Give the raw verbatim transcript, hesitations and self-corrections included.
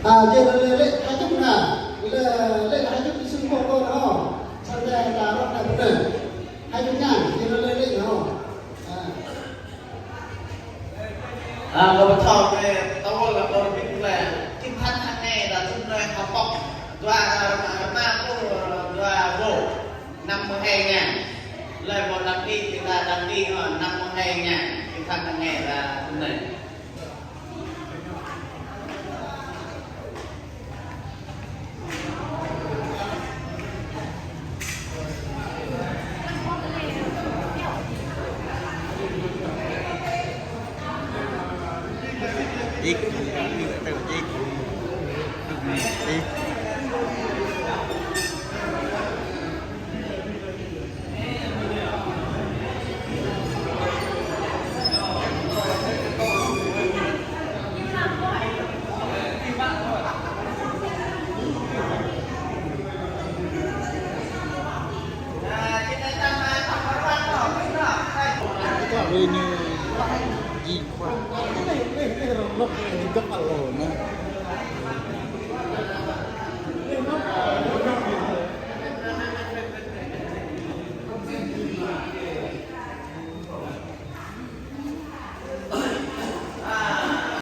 À, jing lĕ lĕ hai chục nè. Lĕ, lĕ hai chục đi sưng hô kơ nó. Sang đây ta rót này bữa nay. Hai chục ngàn, jing lĕ lĕ nó. À. À, kâo pơthâo kơ tơwơ kơ kâo rơbit lĕ, kim hăn hăng nge, ta tŭ nge hơpŏk. Dua, à, rơma pluh, dua vô. Năm mươi hai ngàn. Lĕ một đăng ký, chúng ta đăng ký, ờ, năm mươi hai ngàn. Kim hăn hăng nge, ta tŭ nge. Ini jingkua. Ini, ini, ini, ini, ini, ini,